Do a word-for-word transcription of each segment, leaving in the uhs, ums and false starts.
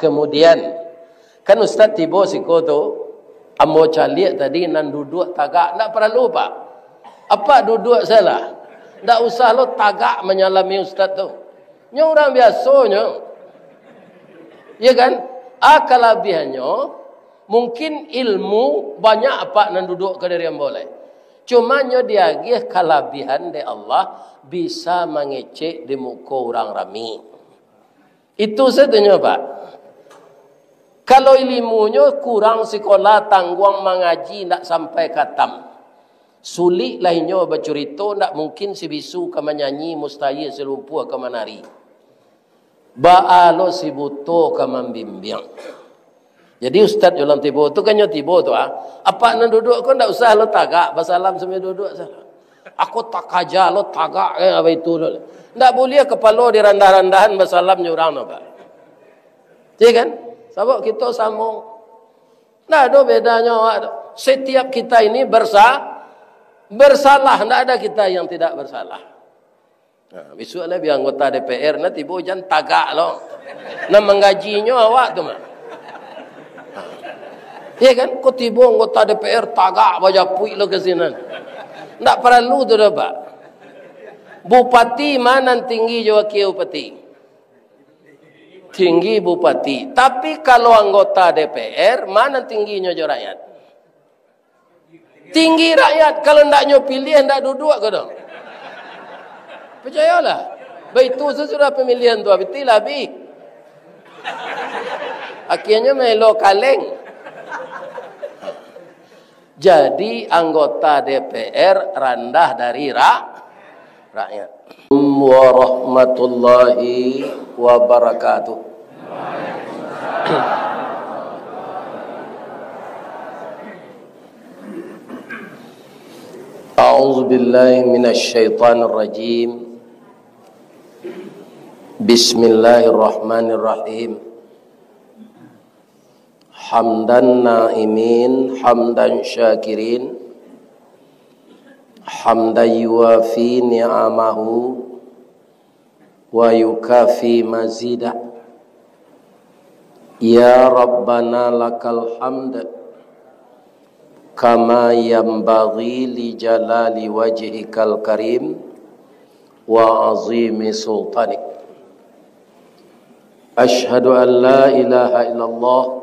Kemudian, kan ustaz tibo siko tu, ambo caliak tadi nan duduak tagak, ndak paralu, Pak. Apak duduak salah. Ndak usah lo tagak manyalami ustaz tu. Nyo urang biaso nyo. Ya kan? Ah, kalabiahannyo, mungkin ilmu banyak apak nan duduak ka diri ambo lai. Cuma nyo diagiah kalabiahan dek Allah, bisa mangecek di muko urang rami. Itu satunyo, Pak. Kalau ilimunyo kurang sikola, tangguang mangaji, ndak sampai katam. Sulik lah inyo bacurito, ndak mungkin si bisu ka manyanyi, mustahil si lumpuah ka manari. Baa lo si buto ka mambimbiang. Jadi ustaz jo urang tibo tu kan nyo tibo tu, ah. Apak nan duduak ko ndak usah lo tagak, basalam sambil duduak sajo. Ako takaja lo tagak, eh, apa itu lo. Ndak buliah kapalo dirandah-randahan basalam jo urang tu, Pak. Ya kan? Sabab kito samo. Ndak ado bedanyo awak tu. Setiap kita ini bersa-, bersalah, ndak ada kita yang tidak bersalah. Nah, bisuak lah bia anggota D P R, nah tibo jan tagak lo. Nah, manggajinyo awak tu mah. Nah. Iya kan? Ko tibo anggota D P R tagak bajapuik lo ka sinan. Ndak paralu tu doh, Pak. Bupati ma nan tinggi jo wakil bupati? Tinggi bupati. Tapi kalau anggota D P R, ma nan tingginyo jo rakyat? Tinggi rakyat, kalau ndak nyo piliah, ndak duduak ko doh. Picayolah. Baitu sasudah pamilihan tu, abih lah abih. Akhirnyo maelo kaleng. Jadi anggota D P R randah dari ra-, rakyat. Warahmatullahi wabarakatuh. A'udzubillahi minasyaitonirrajim. Bismillahirrahmanirrahim. Hamdan na'imin, hamdan syakirin, hamdan yuwafi ni'amahu, wa yukafi mazidah. Ya Rabbana lakal hamd, kama yanbaghi li jalali wajhikal karim, wa azimi sultanik. Asyhadu an la ilaha illallah,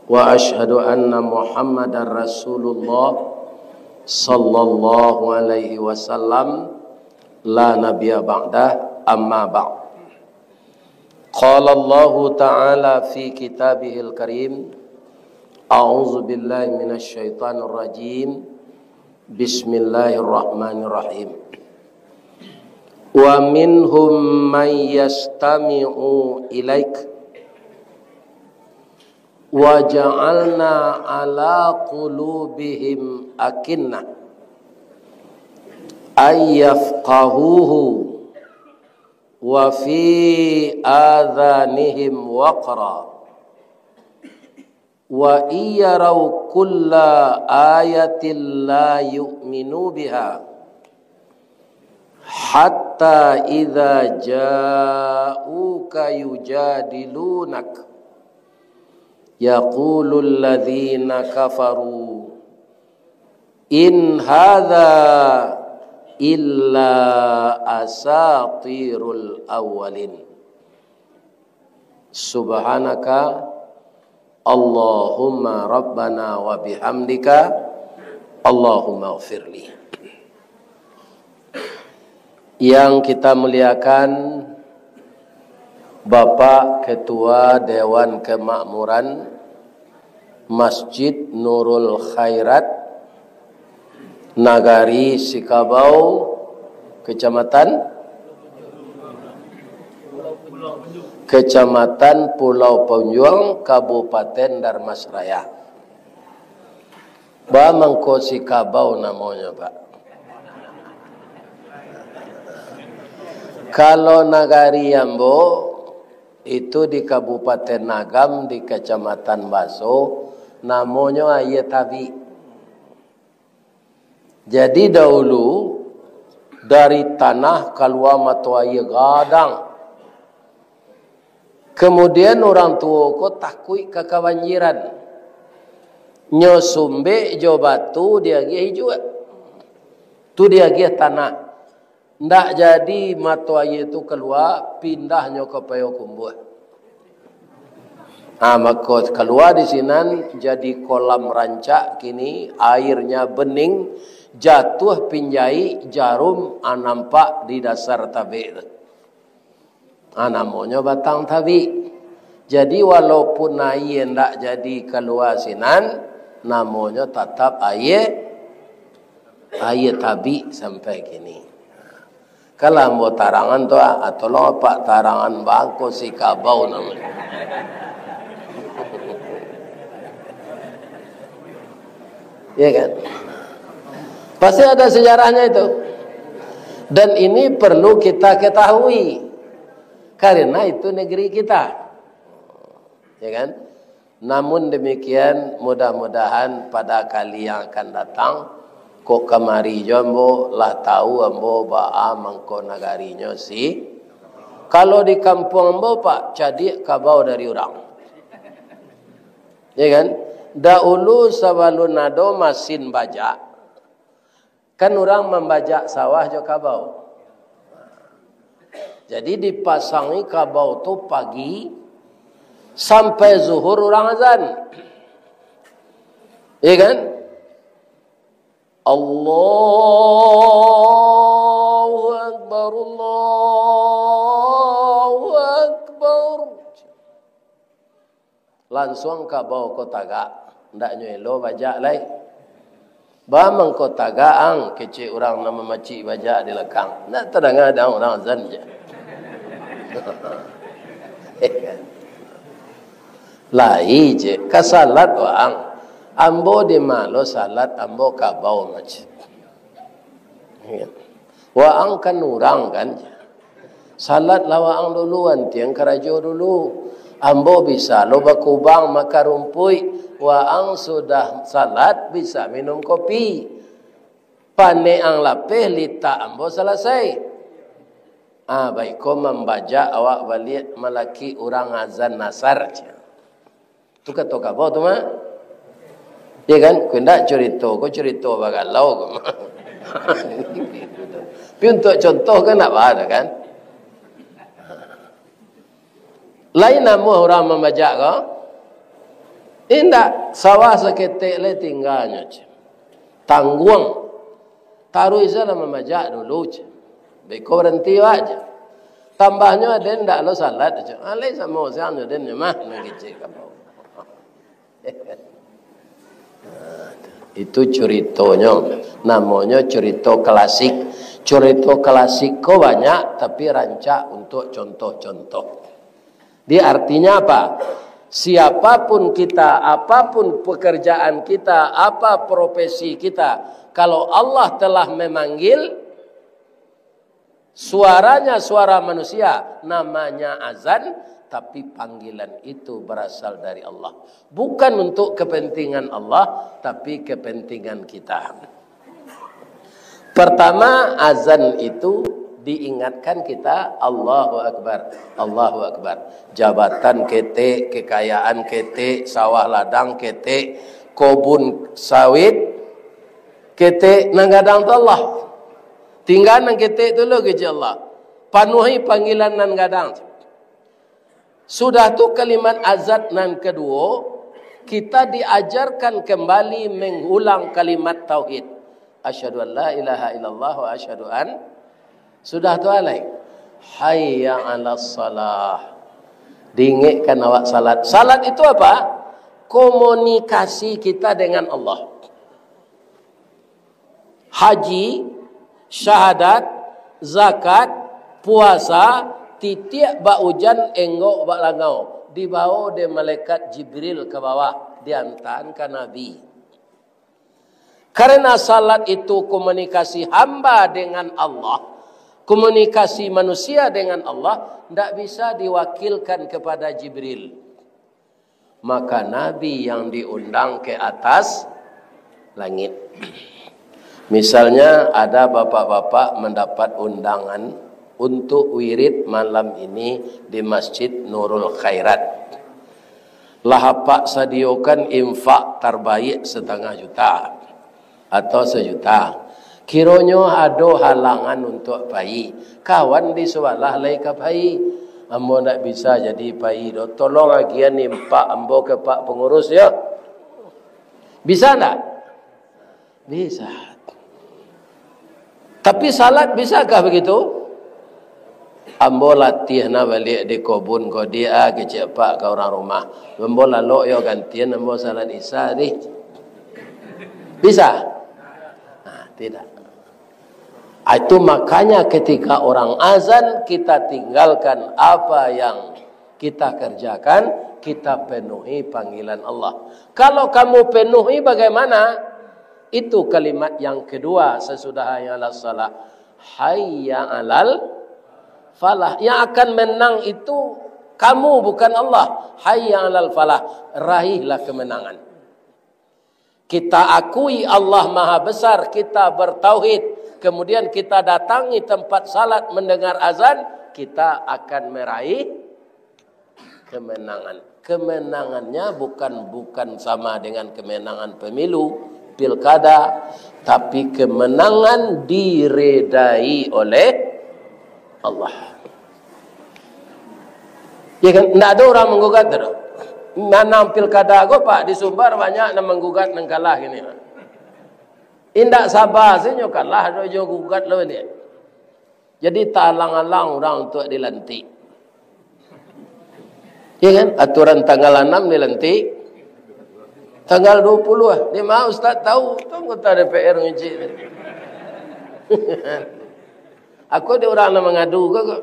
wa asyhadu anna Muhammadar Rasulullah, sallallahu alaihi wasallam, la nabiyya ba'dah, amma ba'd. Qala Allahu ta'ala fi kitabihil karim, a'udzu billahi minasy syaithanir rajim. Bismillahirrahmanirrahim. Wa minhum man yastami'u ilaik, wa ja'alna ala qulubihim akinnah ay yafqahuhu, wa fi adhanihim waqra, wa iyarau kulla ayatin la yu'minu biha, hatta idza ja'uka yujadilunak, yaqulul ladzina kafaru in hadza illa asatirul awwalin. Subhanaka Allahumma rabbana wa bihamdika, Allahumma gfirli. Yang kita muliakan, Bapak Ketua Dewan Kemakmuran Masjid Nurul Khairat, Nagari Sikabau, Kecamatan, Kecamatan Pulau Punjuang, Kabupaten Dharmasraya. Ba mangko Sikabau namonyo, Pak. Kalau nagari ambo, itu di Kabupaten Agam, di Kecamatan Baso, namonyo Aia Tabik. Jadi dahulu, dari tanah kalua mato aia gadang. Kemudian urang tuo ko takuik ka kabanjiran. Nyo sumbek jo batu diagiah ijuak. Tu diagiah tanah. Ndak jadi mato aia tu kalua, pindahnyo ka Payokumbuah. Ah, mako kalua di sinan jadi kolam rancak kini, airnya bening, jatuah pinjai, jarum, ah, nampak di dasar tabek tu. Ah, namonyo batang tabik. Jadi, walaupun aia ndak jadi kalua sinan, namonyo tatap aia, aia tabik sampai kini. Kalau ambo tarangan tu, ah, tolong apak tarangan bangko si kabau namonyo. Ya kan? Pasti ada sejarahnya itu. Dan ini perlu kita ketahui. Karena itu negeri kita. Ya kan? Namun demikian, mudah-mudahan pada kali yang akan datang, kok kamari jo ambo, lah tahu ambo baa Mangkonagarinyo si. Kalau di kampuang ambo, Pak, cadiak kabau dari urang. Ya kan? Dahulu sabalun ado masin bajak, kan urang mambajak sawah jo kabau. Jadi dipasangi kabau tu pagi sampai zuhur urang azan. Ya kan? Allahu Akbar, Allahu Akbar. Lansuang kabau ko tagak, ndak nyo elo bajak lai. Baa mangko tagak ang, kecek urang nan mamacik bajak di lakang. Ndak tadanga dek ang urang azan je. Lai je, ka salat waang. Ambo di ma lo salat, ambo kabau mace. Waang kan urang kan. Salatlah waang dulu, antiang karajo dulu. Ambo bisa lo bakubang makan rumpuik. Waang sudah salat bisa minum kopi. Panek ang lapeh, litak ambo salasai. Ah, baiko mambajak awak baliak malaki urang azan asar. Tu kato kabau tu mah. Ya kan? Kok indak curito ko curito bagalau ko. Tapi untuak contoh kan ndak baa kan? Lain namuah urang mambajak ko? Indak, sawah saketek lai tingganyo, ceh. Tangguang. Taruih salah mambajak dulu, ceh. Beko baranti awak, ceh. Tambahnyo aden ndak lo salat, ceh. Alai samo siang jo den nyo mah, nan kecek kabau. Itu curitonyo, namonyo curito klasik. Curito klasik ko banyak, tapi rancak untuak contoh-contoh. Jadi artinya apa? Siapapun kita, apapun pekerjaan kita, apa profesi kita, kalau Allah telah memanggil, suaranya suara manusia, namanya azan, tapi panggilan itu berasal dari Allah. Bukan untuk kepentingan Allah, tapi kepentingan kita. Pertama, azan itu diingatkan kita, Allahu Akbar, Allahu Akbar. Jabatan ketek, kekayaan ketek, sawah ladang ketek, kobun sawit ketek, nan gadang tu Allah. Tingga nan ketek tu lo, kecek Allah. Panuahi panggilan nan gadang. Sudah tu kalimat azan nan kaduo, kita diajarkan kembali mengulang kalimat tauhid. Asyhadu an la ilaha illallah wa asyhadu an. Sudah tu alai. Hayya 'alas shalah. Diingekkan awak salat. Salat itu apa? Komunikasi kita dengan Allah. Haji, syahadat, zakat, puasa, titiak bak ujan, enggok bak langau, dibawo dek malaikat Jibril ka bawah, diantaan ka Nabi. Karena salat itu komunikasi hamba dengan Allah, komunikasi manusia dengan Allah, ndak bisa diwakilkan kepada Jibril. Maka Nabi yang diundang ke atas langit. Misalnya, ada bapak-bapak mendapat undangan untuk wirid malam ini di Masjid Nurul Khairat. Lah apak sadiokan infak tarbaik satangah juta atau sajuta. Kironyo ado halangan untuak pai, kawan di sabalah lai ka pai. Ambo ndak bisa jadi pai doh, tolong agiahan infak ambo ka pak pangurus yo. Bisa ndak? Bisa. Tapi salat bisakah begitu? Ambo latiah nah baliak di kobun ko, dia kecek pak ka urang rumah. Ambo lalok yo gantian ambo salat isya dih. Bisa? Nah, tidak. Ah, itu makanya ketika orang azan, kita tinggalkan apa yang kita kerjakan, kita penuhi panggilan Allah. Kalau kamu penuhi, bagaimana? Itu kalimat yang kedua sesudah hayya 'alas shalah. Hayya 'alal falah. Yang akan menang itu kamu, bukan Allah. Hayya 'alal falah. Raihlah kemenangan. Kita akui Allah Maha Besar, kita bertauhid, kemudian kita datangi tempat salat mendengar azan, kita akan meraih kemenangan. Kemenangannya bukan, bukan sama dengan kemenangan pemilu, pilkada, tapi kemenangan diredai oleh Allah. Ya kan? Ndak ado urang manggugat tu doh. Manang pilkada ko, Pak, di Sumbar banyak nan manggugat, nan kalah kini. Indak saba se nyo kalah, ado jo gugat lo ni. Jadi, taalang-alang urang untuak dilantik. Ya kan? Aturan tanggal anam dilantik, tanggal dua puluh ah. Di ma ustaz tahu? Tu anggota D P R ngecek. Aku di urang nan mangadu ko, ko.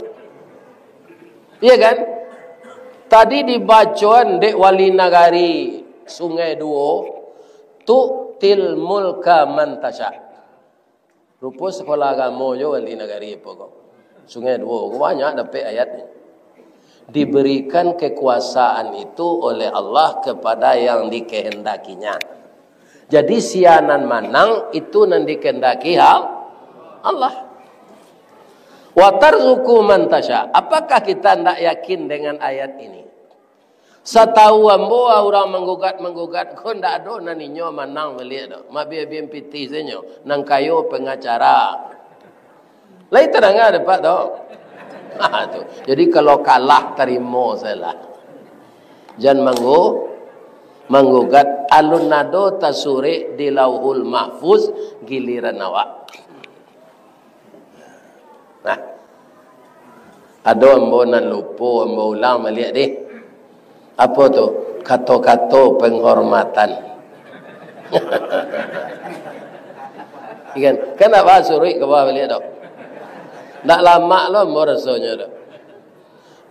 Iya kan? Tadi dibacoan dek wali nagari Sungai Duo, "Tu'til mulka man tasya." Rupo sekolah agamo jo wali nagari apo ko. Sungai Duo ko banyak dapek ayat ni. Diberikan kekuasaan itu oleh Allah kepada yang dikehendakinya. Jadi, sia nan manang itu nan dikehendaki ha-, Allah. "Wa tarzuqu man tasya." Apakah kita ndak yakin dengan ayat ini? Satahu ambo, urang manggugat-manggugat ko ndak ado nan inyo manang baliak do. Mabiah-biah pitih se nyo, nan kayo pengacara. Lai tadanga dek Apak tu? Ha, tu. Jadi, kalau kalah, tarimo sajolah. Jan manggu-, manggugat, alun ado tasurek di Lauhul Mahfuz, giliran awak. Nah. Ado ambo nan lupo, ambo ulang baliak deh. Apo tu? Kato-kato penghormatan. Ikan, kan ndak basuruik ka bawah baliak tu. Ndak lamak lo ambo rasonyo tu.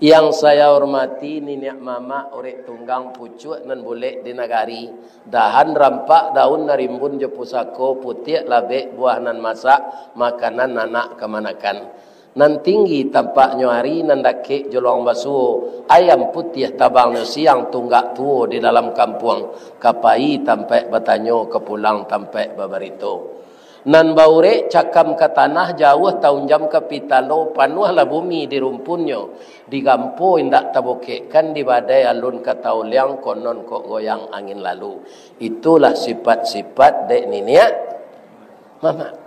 Yang saya hormati niniak mamak, urek tunggang pucuak nan bulek di nagari, dahan rampak daun nan rimbun jo pusako, putiak labek buah nan masak, makanan anak kamanakan. Nan tinggi tampaknyo ari, nan dakek jolong basuo, ayam putiah tabangnyo siang, tunggak tuo di dalam kampuang, ka pai tampaik batanyo, ka pulang tampaik babarito. Nan baurek cakam ka tanah, jauah taunjam ka pitalo, panuahlah bumi di rumpunnyo, digampo indak tabokekkan, di badai alun ka taoliang, konon kok goyang angin lalu. Itulah sifat-sifat dek niniak mamak.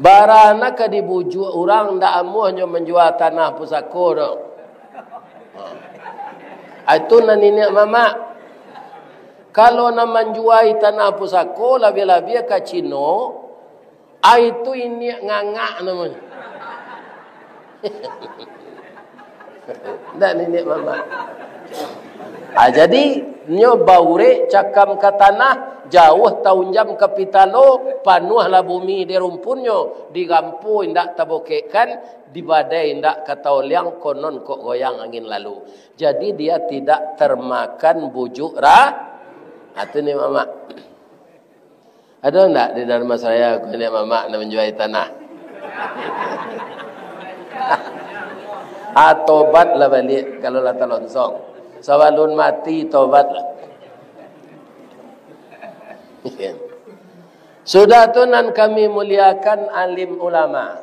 Bara nak ka dibujuak urang, ndak amuahnyo manjua tanah pusako tu. Ha. Itu nan niniak mamak. Kalau nan manjuai tanah pusako, labiah-labiah ka Cino, ai tu iniak ngangak namonyo. Ndak niniak mamak. Ah, jadi, nyo baurek cakam ka tanah, jauah taunjam ka pitalo, panuahlah bumi di rumpunnyo, digampo indak tabokekkan, di badai indak ka taoliang, konon kok goyang angin lalu. Jadi, dia tidak termakan bujuk ra-, ah, tu ni mamak. Ado ndak di Dharmasraya ko niniak mamak nan manjuai tanah? Ah, tobatlah baliak kalau lah talonsong. Sabalun mati, tobatlah. Sudah tu, nan kami muliakan, alim ulama.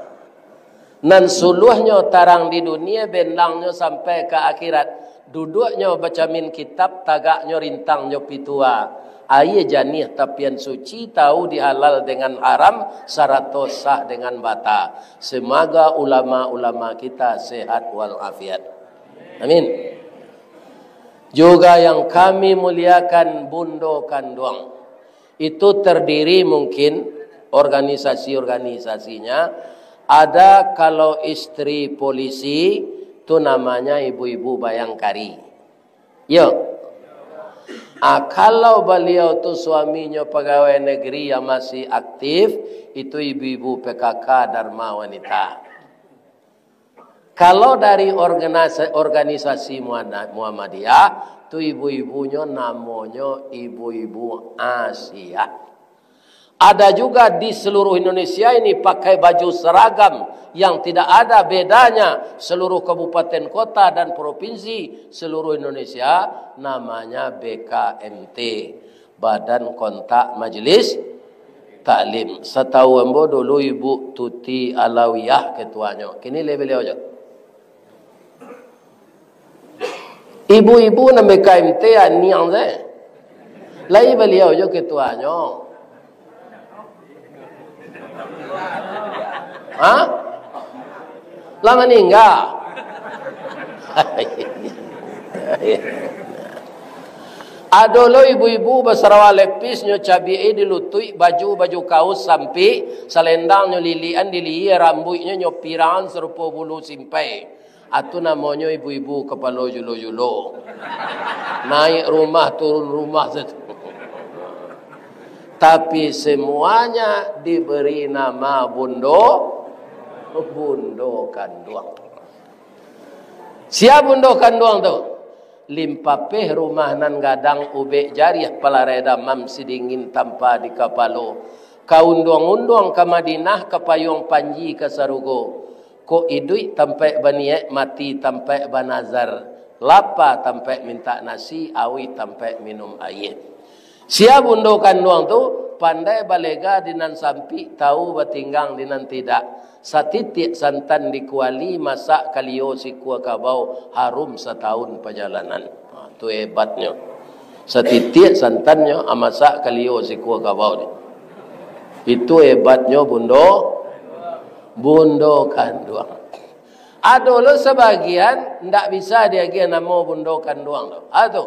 Nan suluahnyo tarang di dunia, bendangnyo sampai ka akhirat. Duduaknyo bacamin kitab, tagaknyo rintang jo pitua. Aia janiah tapian suci, tahu di halal dengan haram, sarato sah dengan bata. Semoga ulama-ulama kita sehat walafiat. Amin. Juga yang kami muliakan, Bundo Kanduang. Itu terdiri mungkin organisasi-organisasinya, ada kalau istri polisi, tu namanya ibu-ibu bayangkari. Yo. Ah, kalau baliau tu suaminyo pegawai negeri yang masih aktif, itu ibu-ibu P K K Dharma Wanita. Kalau dari organisa-, organisasi Muhana-, Muhammadiyah, tu ibu-ibunyo namonyo ibu-ibu Asia. Ada juga di seluruh Indonesia ini pakai baju seragam yang tidak ada bedanya seluruh kabupaten kota dan provinsi seluruh Indonesia, namanya B K M T, Badan Kontak Majelis Taklim. Satahu ambo dulu Ibu Tuti Alawiyah ketuanyo. Kini lai baliau jo. Ibu-ibu nan B K M T aniang se. Lai baliau jo ketuanyo. Ha? Lah maningga. Ado lo ibu-ibu basarawa lepis nyo cabiak di lutuik, baju, baju kaus sampik, salendang nyo lilian di lihia, rambuiknyo nyo pirangan sarupo bulu simpai. Atu namonyo ibu-ibu kapalo julo-julo. Naik rumah, turun rumah sajo. Tapi semuanya diberi nama Bundo, Bundo Kanduang. Sia Bundo Kanduang tu? Limpapeh rumah nan gadang, ubek jariah palarai damam, sidingin tampa di kapalo. Ka unduang-unduang ka Madinah, ka payuang panji ka sarugo. Kok iduik tampaik baniaik, mati tampaik banazar, lapa tampaik mintak nasi, auih tampaik minum aia. Sia Bundo Kanduang tu, pandai balega di nan sampik, tahu batinggang di nan tidak. Satitiak santan di kuali, masak kalio sikua kabau, harum satahun pajalanan. Ha, tu hebatnyo. Satitiak santannyo, ah, masak kalio sikua kabau ni. Itu hebatnyo Bundo, Bundo Kanduang. Ado lo sabagian ndak bisa diagiah namo Bundo Kanduang tu. Ah, tu.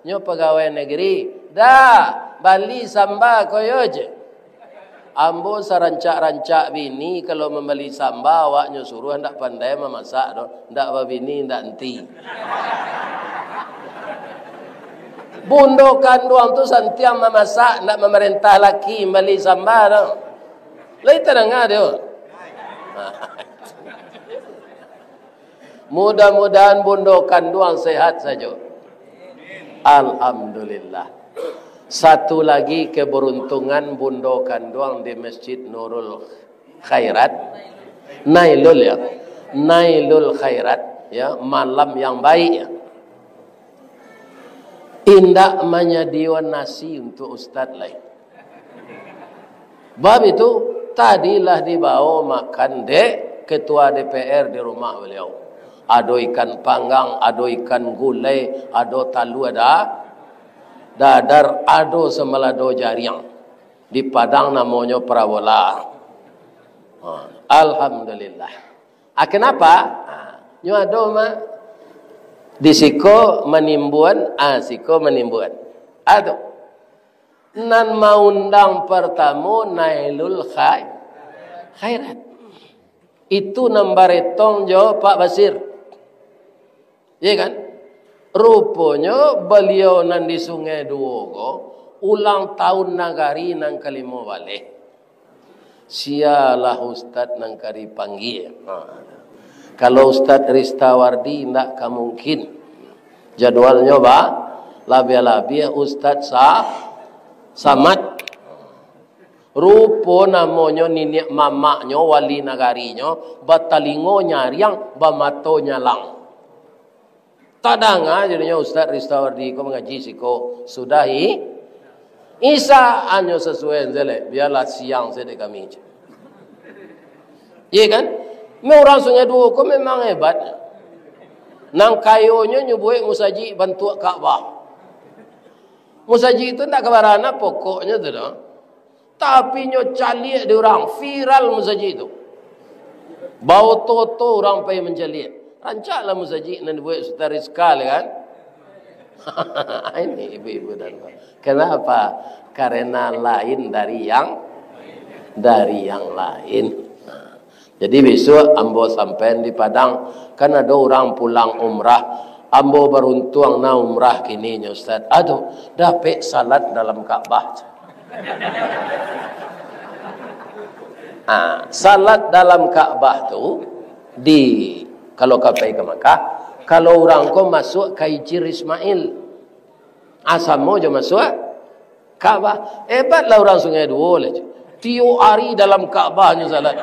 Nyo pagawai negeri. Dah, bali samba koyo je. Ambo sarancak-rancak bini, kalau mambali samba, awaknyo suruah, ndak pandai mamasak doh, ndak babini, ndak enti. Bundo Kanduang tu santiang mamasak, ndak mamarentah laki mambali samba doh. Lai tadanga tu. Mudah-mudahan Bundo Kanduang sehat sajo. Alhamdulillah. Satu lagi keberuntungan Bundo Kanduang di Masjid Nurul Khairat. Nailul, ya. Nailul Khairat, ya, malam yang baik, ya. Indak manyadio nasi untuk ustaz lai. Bab itu, tadi lah dibawo makan dek ketua D P R di rumah baliau. Ado ikan panggang, ado ikan gulai, ado talua da-, dadar, ado sambalado jariang. Di Padang namonyo parabola. Ha, alhamdulillah. Ah, kenapa? Ah, nyo ado mah. Di siko manimbuan, ah, siko manimbuan. Ah, tu. Nan maundang partamo Nailul Khai-, Khairat. Itu nan baretong jo Pak Basir. Iya kan? Ruponyo baliau nan di Sungai Duo ko, ulang tahun nagari nan kalimo baleh. Sialah ustaz nan ka dipanggia. Ha. Kalau Ustaz Ristawardi, ndak ka mungkin. Jadwalnyo ba-, labiah-labiah Ustaz Sa-, Samad. Rupo namonyo niniak mamaknyo, wali nagarinyo, batalingo nyariang, bamato nyalang. Tadanga jadinyo Ustaz Ristawardi ko mangaji siko sudahi Isa, anyo sasuai selek, bialah siang sajo dek kami. Iya kan? Meh, urang Sungai Duo ko memang hebat. Nan kayonyo nyo buek musajik bantuak Ka'bah. Musajik tu ndak kabarana pokoknyo tu doh. Tapi nyo caliak di urang, viral musajik tu. Baoto-oto urang pai mancaliak. Rancaklah musajik nan dibuek Sutan Rizka tu kan. Ini ibu-ibu dan bapak. Kenapa? Karena lain dari yang, dari yang lain. Jadi besok ambo sampai di Padang, kan ado urang pulang umrah. Ambo baruntuang na umrah kini nyo, Ustaz. Aduh, dapek salat dalam Ka'bah. Ah, salat dalam Ka'bah tu di, kalau ka pai ka Makkah, kalau urang ko masuak ka Hijir Ismail. Ah, samo jo masuak Ka'bah. Hebatlah urang Sungai Duo lah. Tiok ari dalam Ka'bah nyo salat.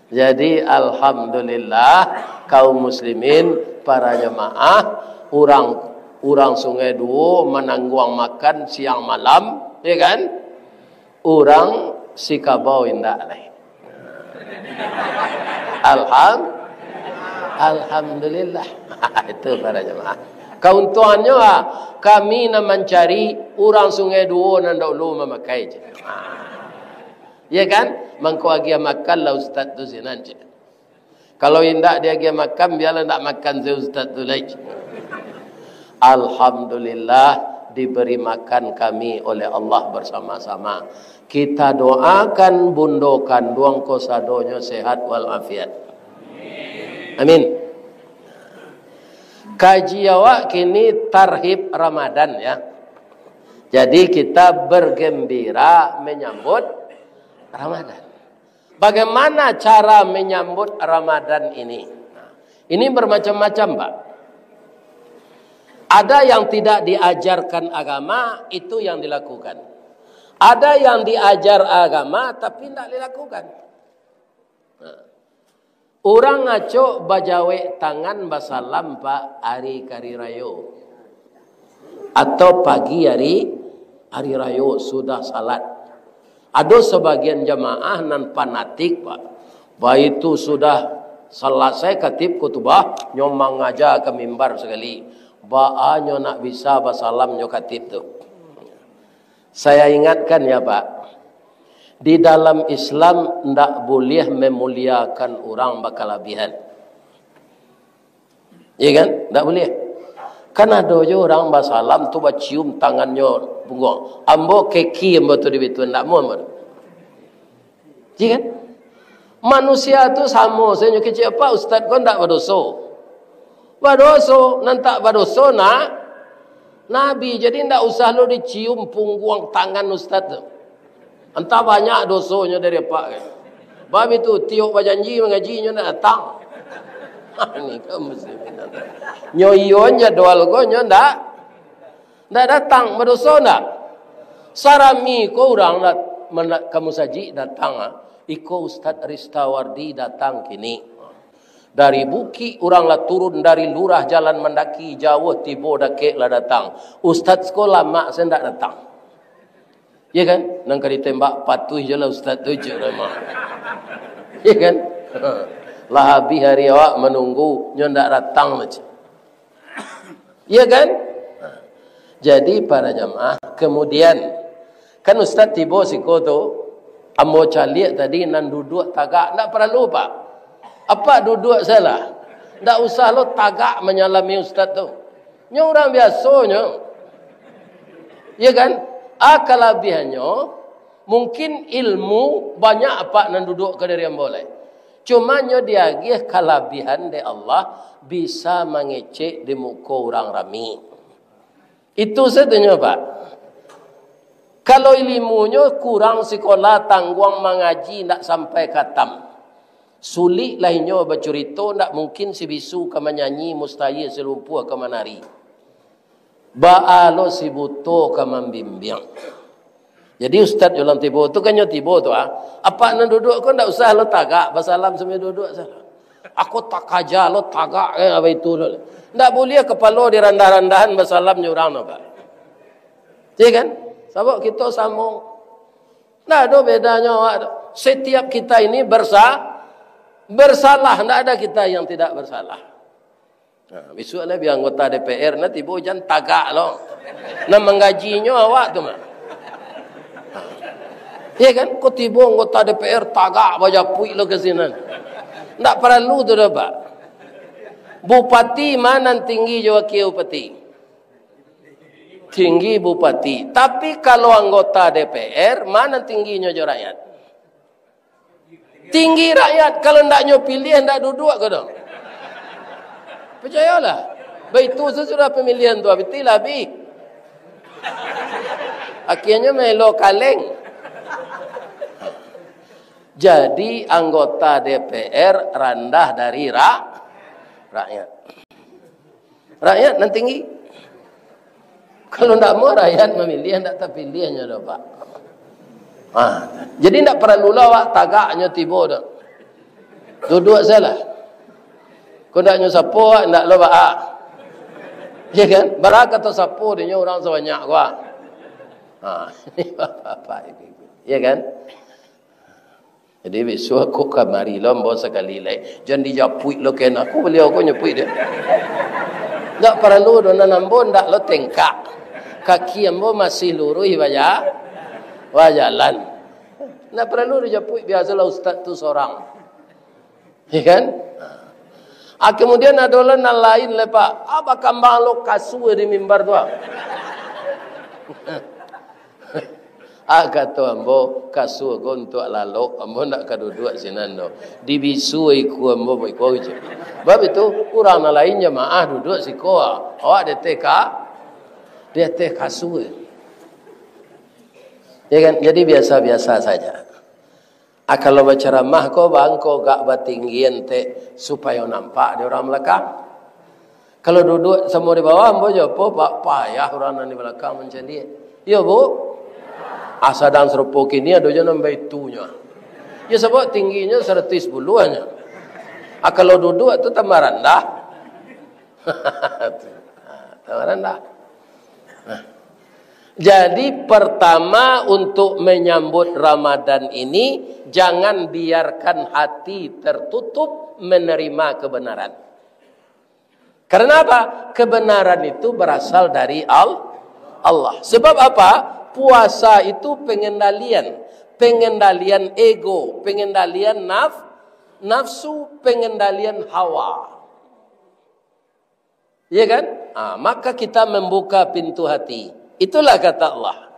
Jadi, alhamdulillah, kaum muslimin, para jamaah, urang, urang Sungai Duo manangguang makan siang malam, ya kan? Urang Sikabau indak lai. Alham-, alhamdulillah. Itu para jamaah. Kauntuangannyo, ah, kami nan mancari, urang Sungai Duo nan dahulu mamakai je. Ya kan? Mangko agiah makanlah ustaz tu sinan, cek. Kalau indak diagiah makan, biarlah ndak makan se ustaz tu lai. Alhamdulillah, diberi makan kami oleh Allah bersama-sama. Kita doakan bundo kanduang ko sadonyo sehat walafiat. Amin. Kaji awak kini tarhib Ramadan, ya. Jadi kita bergembira menyambut Ramadan. Bagaimana cara menyambut Ramadan ini? Ini bermacam-macam, Pak. Ada yang tidak diajarkan agama, itu yang dilakukan. Ada yang diajar agama, tapi tidak dilakukan. Nah, urang acok bajawek tangan basalam, Pak, ari kari rayo. Atau pagi ari, ari rayo sudah salat. Ado sabagian jamaah nan fanatik, Pak. Baitu sudah salasai khatib khutubah, nyo mangaja ka mimbar sakali. Baa nyo nak bisa basalam nyo khatib tu. Saya ingatkan ya, Pak, di dalam Islam ndak buliah memuliakan urang bakalabihan. Iya kan? Ndak buliah. Kan ado jo urang basalam tu bacium tangannyo pungguang. Ambo keki ambo tu di bitu, ndak amuah ambo tu. Iya kan? Manusia tu samo sajo, kecek apak ustaz ko ndak badoso. Badoso, nan tak badoso na-, Nabi. Jadi ndak usah lo dicium pungguang tangan ustaz tu. Antah banyak dosonyo dari apak kan. Bab itu, tiok bajanji mangaji nyo ndak datang. Ini kan muslimin. Nyo iyo jadwal ko nyo ndak, ndak datang, badoso ndak? Sarami ko urang nak, mana, ka musajik datang, ah. Iko Ustaz Ristawardi datang kini. Dari bukik urang lah turun, dari lurah jalan mandaki, jauah tibo dakek lah datang. Ustaz ko lamak se ndak datang. Ya kan? Nan ka ditembak patuih je lah ustaz tu, cek Rema. Ya kan? Lah habis hari awak manunggu, nyo ndak datang lah, cek. Ya kan? Jadi, para jamaah, kemudian, kan ustaz tibo siko tu, ambo caliak tadi nan duduak tagak, ndak paralu, Pak. Apak duduak sajolah. Ndak usah lo tagak manyalami ustaz tu. Nyo urang biaso nyo. Ya kan? Ah, kalabihannyo, mungkin ilmu banyak apak nan duduak ka diri ambo lai. Cuma nyo diagiah kalabihan dek Allah, bisa mangecek di muko urang rami. Itu sajonyo, Pak. Kalau ilimunyo kurang sikola, tangguang mangaji, ndak sampai katam. Sulik lah inyo bacurito, ndak mungkin si bisu ka manyanyi, mustahil si lumpuah ka manari. Baa lo si buto ka mambimbiang. Jadi ustaz jo urang tibo tu kan nyo tibo tu, ah. Apak nan duduak ko ndak usah lo tagak, basalam sambil duduak sajolah. Ako takaja lo tagak, eh, apa itu lo. Ndak buliah kapalo dirandah-randahan basalam jo urang tu, Pak. Ya kan? Sabab kito samo. Ndak ado bedanyo awak tu. Setiap kita ini bersa-, bersalah, ndak ada kita yang tidak bersalah. Nah, bisuak lah bi anggota D P R nah tibo jan tagak lo. Nah, manggajinyo awak tu mah. Nah. Iya kan? Ko tibo anggota D P R tagak bajapuik lo ka sinan. Ndak paralu tu doh, Pak. Bupati ma nan tinggi jo wakil bupati? Tinggi bupati. Tapi kalau anggota D P R, ma nan tingginyo jo rakyat? Tinggi rakyat, kalau ndak nyo piliah, ndak duduak ko doh. Picayolah. Baitu sasudah pamilihan tu, abih ti lah abih. Akhirnyo melo kaleng. Jadi, anggota D P R randah dari ra-, rakyat. Rakyat nan tinggi. Kalau ndak mau rakyat mamiliah, ndak tapiliahnyo doh, Pak. Ah, jadi ndak paralulah awak tagaknyo tibo doh. Duduak sajolah. Kok ndak nyo sapo awak, ndak lo baa. Ya kan? Bara ka tasapo dinyo urang sabanyak ko, ah. Ha, ini bapak-bapak, ibu-ibu. Ya kan? Jadi, bisuak ko kamari lo ambo sakali lai. Jan dijapuik lo, ken aku baliau ko nyapuik dia. Ndak paralu doh, nan ambo ndak lo tengkak. Kaki ambo masih luruih baja-, bajalan. Ndak paralu dijapuik, biasolah ustaz tu sorang. Ya kan? Ah, kemudian ado lo nan lain lai, Pak. Ah, bakambang lo kasua di mimbar tu, ah. Ah, kato ambo, kasua ko untuak lalok, ambo ndak ka duduak sinan doh. Dibisua ikua ambo, baikua je. Bab itu, urang nan lain jamaah duduak siko, awak di ateh ka-, di ateh kasua. Ya kan? Jadi biasa-biasa saja. Ah, kalau bacaramah ko, bangko gak batinggian tek, supayo nampak di urang balakang. Kalau duduak samo di bawah, ambo jo apo, Pak, payah urang nan di balakang mancaliak. Iyo, Bu? Ah, sadang sarupo kini, ado jo nan baitunyo. Yo, sabab tingginyo saratuih sapuluahnyo. Ah, kalau duduak tu tambah randah. Tambah randah. Nah. Jadi, pertama, untuk menyambut Ramadan ini, jangan biarkan hati tertutup menerima kebenaran. Karena apa? Kebenaran itu berasal dari Al-, Allah. Sebab apa? Puasa itu pengendalian, pengendalian ego, pengendalian naf-, nafsu, pengendalian hawa. Ya kan? Ah, maka kita membuka pintu hati. Itulah kata Allah.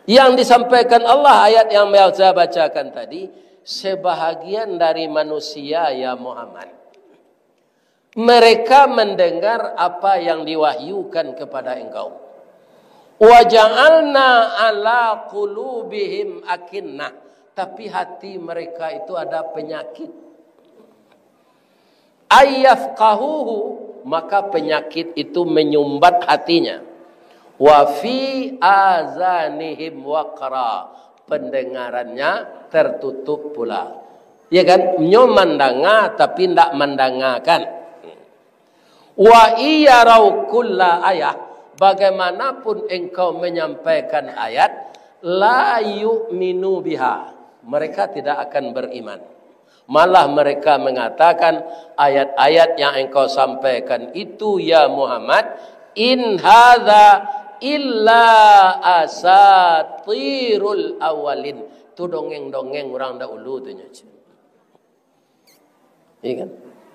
Yang disampaikan Allah, ayat yang saya bacakan tadi, sebahagian dari manusia, ya Muhammad, mereka mendengar apa yang diwahyukan kepada engkau. Wa ja'alna ala qulubihim akinnah. Tapi hati mereka itu ada penyakit. Ayyafqahuhu, maka penyakit itu menyumbat hatinya. Wa fi azanihim waqra, pendengarannya tertutup pula. Ya kan? Nyo mandanga, tapi ndak mandangakan. Wa iyarau kulla ayah, bagaimanapun engkau menyampaikan ayat, la yu'minu biha, mereka tidak akan beriman. Malah mereka mengatakan, ayat-ayat yang engkau sampaikan itu, ya Muhammad, in hadza illa asatirul awalin. Tu dongeng-dongeng urang dahulu tu nyo. Iya kan?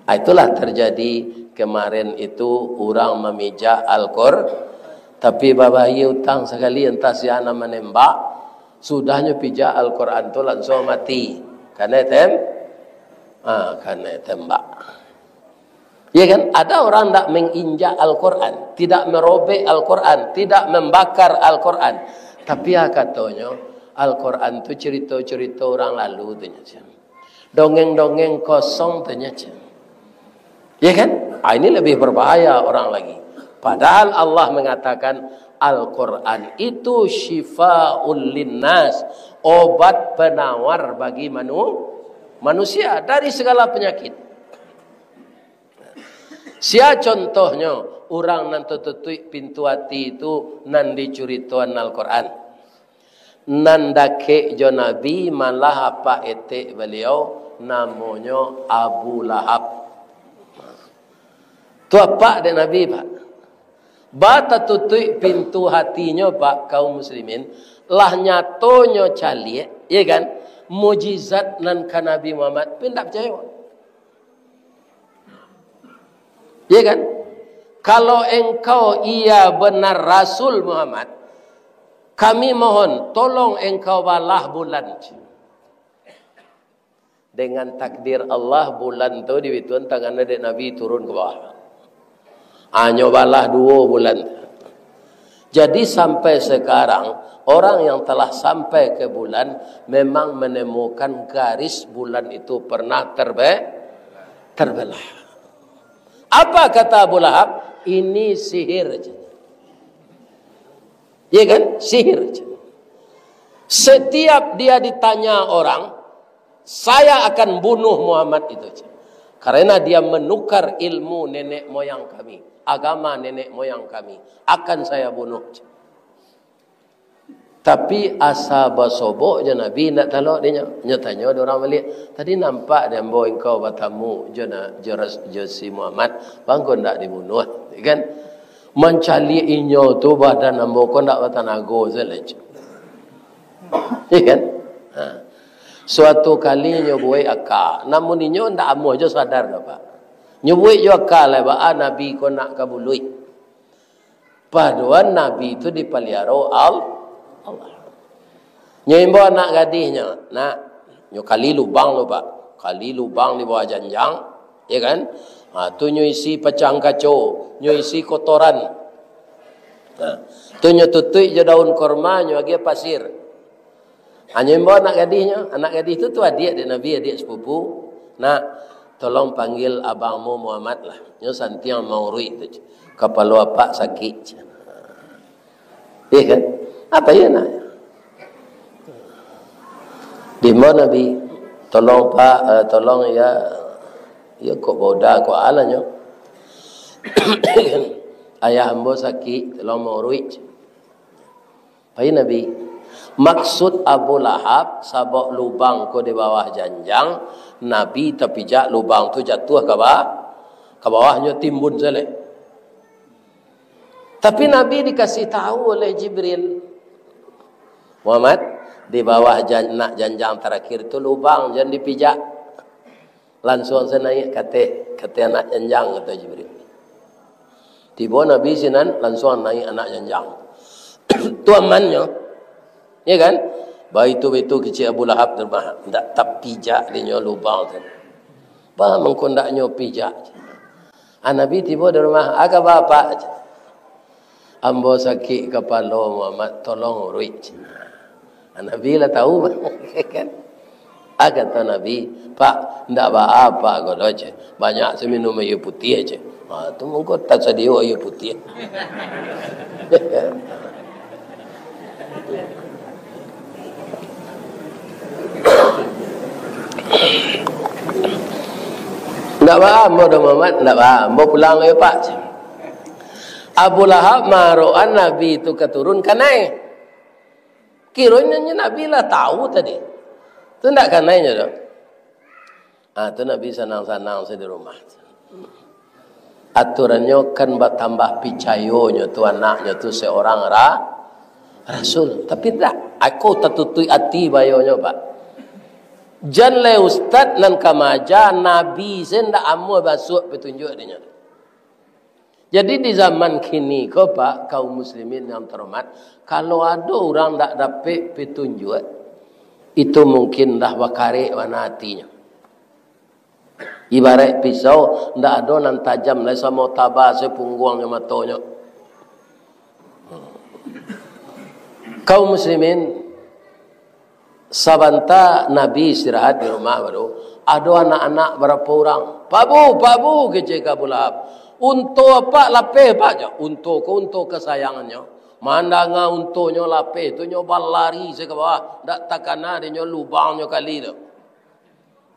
Ah, itulah terjadi kemarin itu, urang mamijak Al-Qur-, tapi babahia utang sakali, antah sia nan manembak, sudahnyo pijak Al-Quran tu langsung mati. Kanai tem-, ah, kanai tembak. Ya kan? Ada orang ndak menginjak Al-Quran, tidak merobek Al-Quran, tidak membakar Al-Quran. Tapi, ah, katonyo, Al-Quran tu cerita-cerita orang lalu tu nyo. Dongeng-dongeng kosong tu nyo. Ya kan? Ah, ini lebih berbahaya orang lagi. Padahal Allah mengatakan Al-Quran itu syifaul linnas, obat penawar bagi manu-, manusia dari segala penyakit. Sia contohnyo, urang nan tatutuik pintu ati tu nan dicuritoan Al-Quran. Nan dakek jo Nabi malah apak etek baliau, namonyo Abu Lahab. Tu apak dek Nabi, Pak. Ba tatutuik pintu hatinyo, Pak, kaum muslimin, lah nyatonyo caliak, ya kan? Mujizat nan ka Nabi Muhammad, tapi ndak picayo. Ya kan? Kalau engkau iya benar Rasul Muhammad, kami mohon, tolong engkau balah bulan. Dengan takdir Allah, bulan tu dibutuhan tangan dek Nabi turun ke bawah. Hanyo balah duo bulan. Jadi sampai sekarang, orang yang telah sampai ke bulan memang menemukan garis bulan itu pernah terbe-, terbelah. Apa kata Abu Lahab? "Ini sihir," caknyo. Ya kan? "Sihir," caknyo. Setiap dia ditanya orang, "Saya akan bunuh Muhammad itu," caknyo. "Karena dia menukar ilmu nenek moyang kami, agama nenek moyang kami, akan saya bunuh," caknyo. Tapi asa basobok jo Nabi, indak talok dek nyo. Nyo tanyo dek urang baliak, "Tadi nampak di ambo engkau batamu jo na-, jo ras-, jo si Muhammad, baa ngko ndak dibunuah?" Kan? "Mancaliak inyo tu badan ambo ko ndak batanago," salah. Ya kan? Ha. Suatu kali nyo buek aka, namun inyo ndak amuah jo sadar doh, Pak. Nyo buek jo aka lai, baa Nabi ko nak ka buluik. Padoan Nabi tu dipaliaro Al-, Allah. Nyo imbau anak gadihnyo, "Nak, nyo kali lubang tu, Pak. Kali lubang di bawah janjang, ya kan? Ha, tu nyo isi pacahan kaco, nyo isi kotoran. Ha, tu nyo tutuik jo daun korma, nyo agiah pasir." Hanyo imbau anak gadihnyo, anak gadih tu, tu adiak dek Nabi, adiak sepupu. "Nak, tolong panggil abangmu Muhammad lah. Nyo santiang mauruik tu, kapalo apak sakik." Iya kan? Apa ya nak? Diimbau Nabi, "Tolong Pak, eh, tolong ya, ya kok boda, kok alanyo. Ayah ambo sakik, tolong mauruik." Pai Nabi. Maksud Abu Lahab, sabab lubang ko di bawah janjang, Nabi tapijak lubang tu jatuah ka ba-, ka bawah, nyo timbun sajo. Tapi Nabi dikasih tahu oleh Jibril, "Muhammad, di bawah jan-, nak janjang terakhir tu lubang, jan dipijak." Lansuang sajo naiak ka ateh, ka ateh anak janjang, kato Jibril. Tibo Nabi sinan, lansuang naiak anak janjang. Tu amannyo. Ya kan? Baitu-baitu kecek Abu Lahab tu mah, ndak tapijak dinyo lubang tu. Baa mangko ndak nyo pijak? Ah, Nabi tibo di rumah, "Aka bapak?" "Ambo sakik kapalo, Muhammad, tolong uruik," cina. Nabi lah tahu, kan? Ah, kato Nabi, "Pak, ndak baa, Pak, ko doh, cek. Banyak se minum aia putiah, cek." Ha, tu mangko tasadio aia putiah. "Ndak baa, ambo doh, Muhammad, ndak baa. Ambo pulang yo, Pak," cek. Abu Lahab maarokan Nabi tu ka turun, kanai. Kironyo Nabi lah tahu tadi. Tu ndak kanai nyo doh. Ah, tu Nabi sanang-sanang sajo di rumah. Aturannyo kan batambah picayonyo tu, anaknyo tu seorang ra-, rasul. Tapi ndak, ako tatutuik ati bayonyo, Pak. Jan lai ustad nan ka maaja, Nabi se ndak amuah basuak patunjuak dinyo. Jadi, di zaman kini ko, Pak, kaum muslimin yang terhormat, kalau ado urang ndak dapek petunjuk, itu mungkin lah bakarek bana atinyo. Ibaraik pisau, ndak ado nan tajam lai, samo taba se pungguangnyo matonyo. Kaum muslimin, sabanta Nabi istirahat di rumah baru, ado anak-anak barapo urang. "Pak Bu, Pak Bu," kecek Abu Lahab, "unto apak lapeh, Pak," cek. Unto ko unto kasayangannyo. Mandanga untonyo lapeh tu, nyo balari se ka bawah, ndak takana dek nyo lubangnyo kali tu.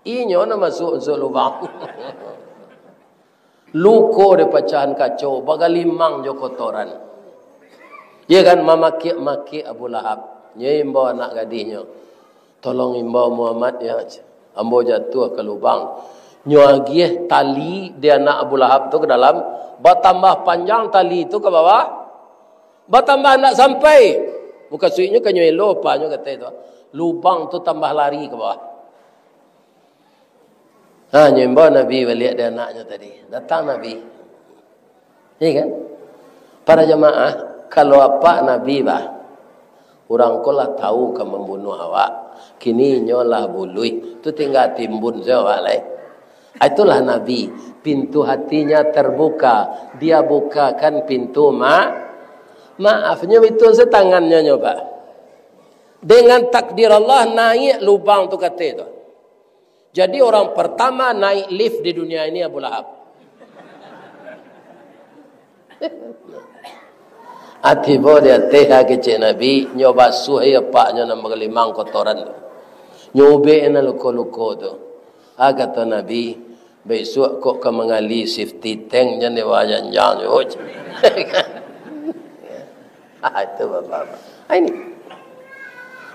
Inyo nan masuak-masuak lubang. Luko dek pacahan kaco, bagalimang jo kotoran. Ya kan, mamakiak-makiak Abu Lahab. Nyo imbau anak gadihnyo, "Tolong imbau Muhammad, ya, ambo jatuah ka lubang." Nyo agiah tali di anak Abu Lahab tu ka dalam, batambah panjang tali tu ka bawah, batambah ndak sampai. Mukasuiknyo ka nyo elo, panyo katai tu. Lubang tu tambah lari ka bawah. Ha, nyo imbau Nabi baliak di anaknyo tadi. Datang Nabi. Iya kan? Para jamaah, kalau apak Nabi bah, urang ko lah tahu ka mambunuah awak. Kini inyo lah buluih. Tu tingga timbun sajo awak lai. Ah, itulah Nabi. Pintu hatinya terbuka. Dia bukakan pintu ma-, maaf. Nyo itu se tangannyo nyo, Pak. Dengan takdir Allah, naik lubang tu katai tu. Jadi, orang pertama naik lift di dunia ini Abu Lahab. Ah, tibo di ateh, ah, kecek Nabi, nyo basuah, iya, apaknyo nan balimang kotoran tu. Nyo ubek nan luko-luko tu. Ah, kato Nabi, "Bisuak kok ka mangali safety tank, jan dibawa janjang tu." Ah, itu bapak-bapak. Ah, ini.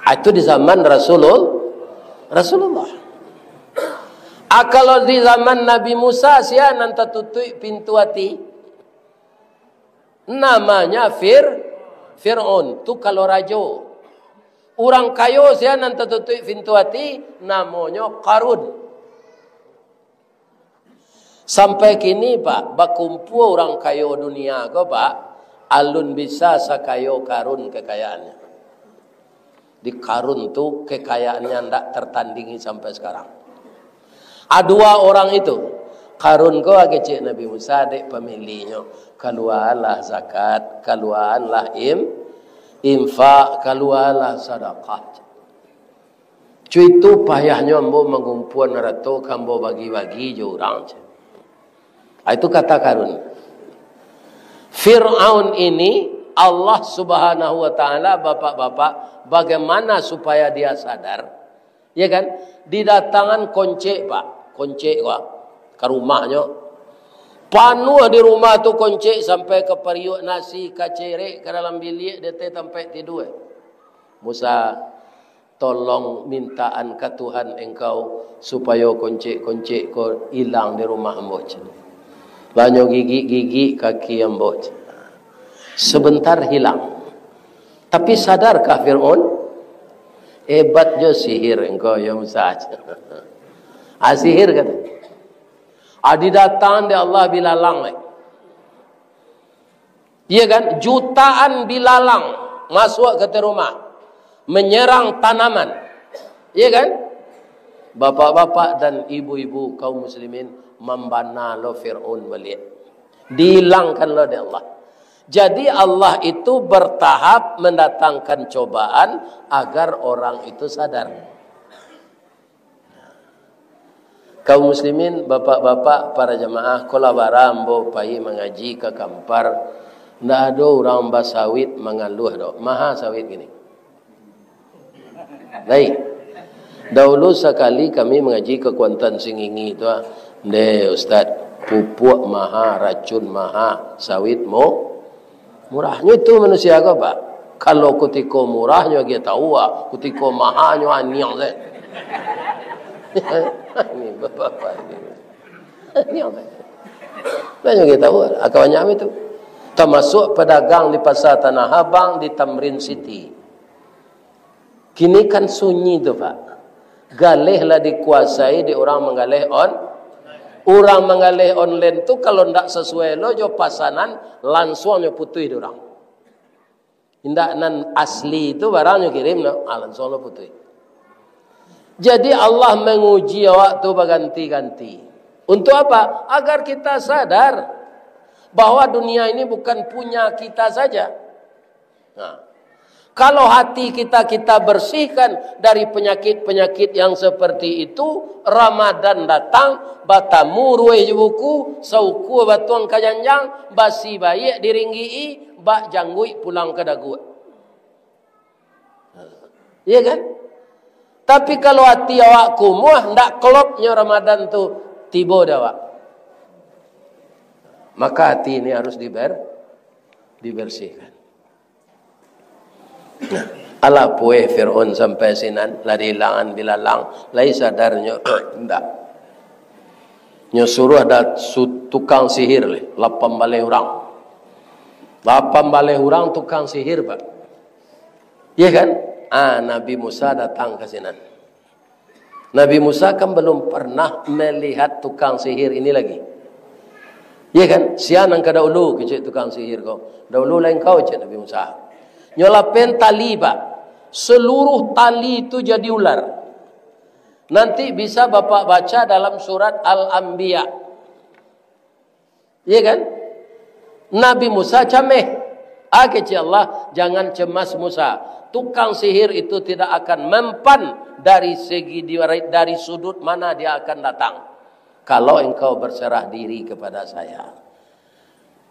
Ah, itu di zaman Rasulul-, Rasulullah. Ah, kalau di zaman Nabi Musa, sia nan tatutuik pintu ati? Namanya Fir-, Fir'aun. Tu kalau rajo. Urang kayo, sia nan tatutuik pintu ati? Namonyo Karun. Sampai kini, Pak, bakumpua urang kayo dunia ko, Pak, alun bisa sakayo Karun kekayaannyo. Di Karun tu kekayaannyo ndak tertandingi sampai sekarang. Ah, dua orang itu, Karun ko, ah, kecek Nabi Musa, dek pamilihnyo, kalualah zakat, kalualah im-, infak, kalualah sadakah. Cuitu payahnyo ambo mangumpuan arato ka ambo bagi-bagi jo urang, ceh. Ah, itu kata Karun. Fir'aun ini, Allah Subhanahu wa Ta'ala, bapak-bapak, bagaimana supaya dia sadar? Ya kan? Didatangan koncek, Pak. Koncek, Pak. Ka rumahnyo. Panuah di rumah tu koncek sampai ka pariuak, nasi ka cerek ka dalam biliak, di ateh tampek tidua. Musa, tolong mintaan ka Tuhan engkau, supayo koncek-koncek ko ilang di rumah ambo, ceh. Lah nyo gigik-gigik kaki ambo, ceh. Sebentar hilang. Tapi sadarkah Fir'aun? Hebat jo sihir engkau, ya Musa, ceh. Ah, sihir, kato. Ah, didatangan dek Allah bilalang, eh. Iya kan? Jutaan bilalang masuak ka ateh rumah, manyarang tanaman. Iya kan? Bapak-bapak dan ibu-ibu kaum muslimin, mambana lo Fir'aun baliak. Dihilangkan lo dek Allah. Jadi, Allah itu bertahap mendatangkan cobaan agar orang itu sadar. Kaum muslimin, bapak-bapak, para jamaah, ko lah bara ambo pai mangaji ka Kampar, ndak ado urang basawit mangaluah doh. Maha sawit kini. Baik. Dahulu sakali kami mangaji ka Kuantan Singingi tu, ah. "Ndeh, Ustaz, pupuak maha, racun maha, sawit mo-, murah." Nyo itu manusia ko, Pak. Kalau kutiko murah nyo agiah tahu, ah. Kutiko maha nyo aniang se. Ini bapak-bapak ini. Aniang se. Banyak kita tahu, ah, kawan kami tu. Termasuk pedagang di Pasar Tanah Abang, di Tamrin City. Kini kan sunyi tu, Pak. Galeh lah dikuasai di urang manggaleh on-, urang manggaleh online tu, kalau ndak sasuai lo jo pasanan, lansuang nyo putuih di urang. Indak nan asli tu barang nyo kirim, no, ah, lansuang lo putuih. Jadi, Allah manguji awak tu baganti-ganti. Untuk apa? Agar kita sadar bahwa dunia ini bukan punya kita saja. Nah, kalau hati kita, kita bersihkan dari penyakit-penyakit yang seperti itu, Ramadan datang, batamu ruweh jo buku, saukua batuang ka janjang, basi baiak diringgik-i, bak jangguik pulang ka daguak. Iya kan? Tapi kalau hati awak kumuah, ndak klop nyo Ramadan tu tibo di awak. Maka hati ini harus diber-, dibersihkan. Nah, Alah pueh Fir'aun sampai sinan, lah diilangan bilalang, lai sadarnyo indak. Nyo suruah dah su-, tukang sihir leh, lapan baleh urang. Lapan baleh urang tukang sihir, Pak. Iya kan? Ah, Nabi Musa datang ka sinan. Nabi Musa kan belum pernah melihat tukang sihir ini lagi. Iya kan? Sia nan ka dahulu, kecek tukang sihir ko. Dahulu lah engkau, cek Nabi Musa. Nyo lapehan tali, Pak. Seluruh tali itu jadi ular. Nanti bisa Bapak baca dalam surat Al-Anbiya. Iya kan? Nabi Musa cameh. Ah, kecek Allah, "Jangan cemas Musa. Tukang sihir itu tidak akan mempan dari segi di-, dari sudut mana dia akan datang. Kalau engkau berserah diri kepada saya."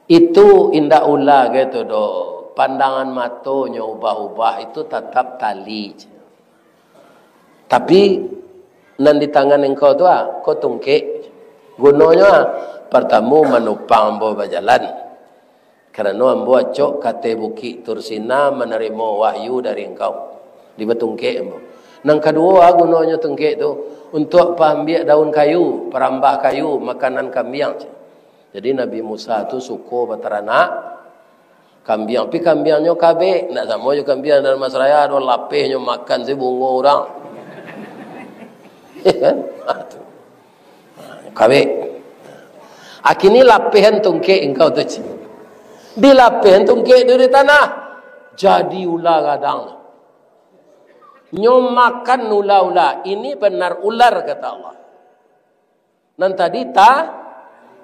Itu indak ula gitu doh. Pandangan matonyo ubah-ubah itu tatap tali. Tapi, nan di tangan engkau tu, ah, ko tungkek. Gunonyo, ah, partamo manupang ambo bajalan. Karano ambo acok ka ateh Bukik Tursina manarimo wahyu dari engkau. Di batungkek ambo. Nan kaduo, ah, gunonyo tungkek tu, untuak paambiak daun kayu, parambah kayu, makanan kambiang. Jadi Nabi Musa tu suko bataranak kambiang, tapi kambiangnyo kabek, ndak samo jo kambiang dalam Masraya, ado lapehnyo makan se bungo urang. Iya kan? Ah, tu. Kabek. Akini lapehan tungkek engkau tu, cik. Dilapehan tungkek tu di tanah, jadi ula gadang. Nyo makan ula-ula, ini benar ular, kata Allah. Nan tadi ta-,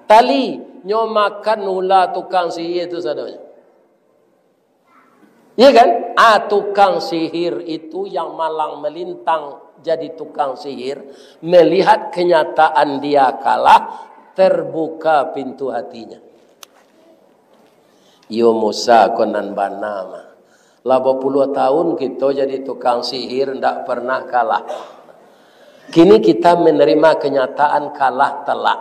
tali, nyo makan ula tukang sihir tu sadonyo. Iya kan? Ah, tukang sihir itu yang malang melintang jadi tukang sihir, melihat kenyataan dia kalah, terbuka pintu hatinya. Iyo Musa ko nan bana mah. Lah bapuluah tahun kito jadi tukang sihir, ndak pernah kalah. Kini kita menerima kenyataan kalah telak.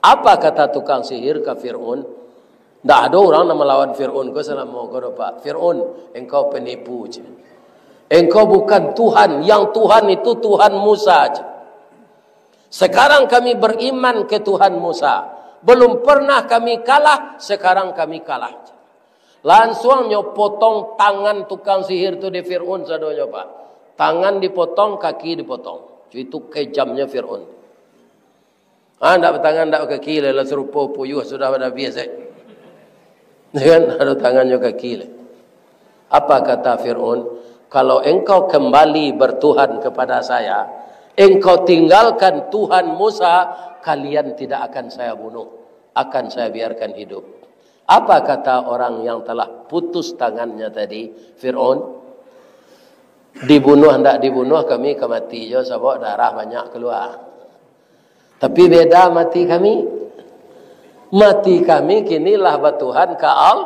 Apa kata tukang sihir ka Fir'aun? Ndak ado urang nan malawan Fir'aun ko salamo ko doh, Pak. "Fir'aun, engkau penipu," cek. "Engkau bukan Tuhan, yang Tuhan itu Tuhan Musa," cek. "Sekarang kami beriman ke Tuhan Musa. Belum pernah kami kalah, sekarang kami kalah." Lansuang nyo potong tangan tukang sihir tu di Fir'aun sadonyo, Pak. Tangan dipotong, kaki dipotong. Itu kejamnya Fir'aun. Ah, ndak batangan, ndak bakaki lai, lah sarupo puyuh sudah pada habis, eh. Ya kan? Ado tangan jo kaki lai. Apa kata Fir'aun? "Kalau engkau kembali bertuhan kepada saya, engkau tinggalkan Tuhan Musa, kalian tidak akan saya bunuh, akan saya biarkan hidup." Apa kata orang yang telah putus tangannya tadi, Fir'aun? "Dibunuah ndak dibunuah, kami ka mati jo, sabab darah banyak kalua. Tapi beda mati kami. Mati kami kini lah batuhan ka Al-,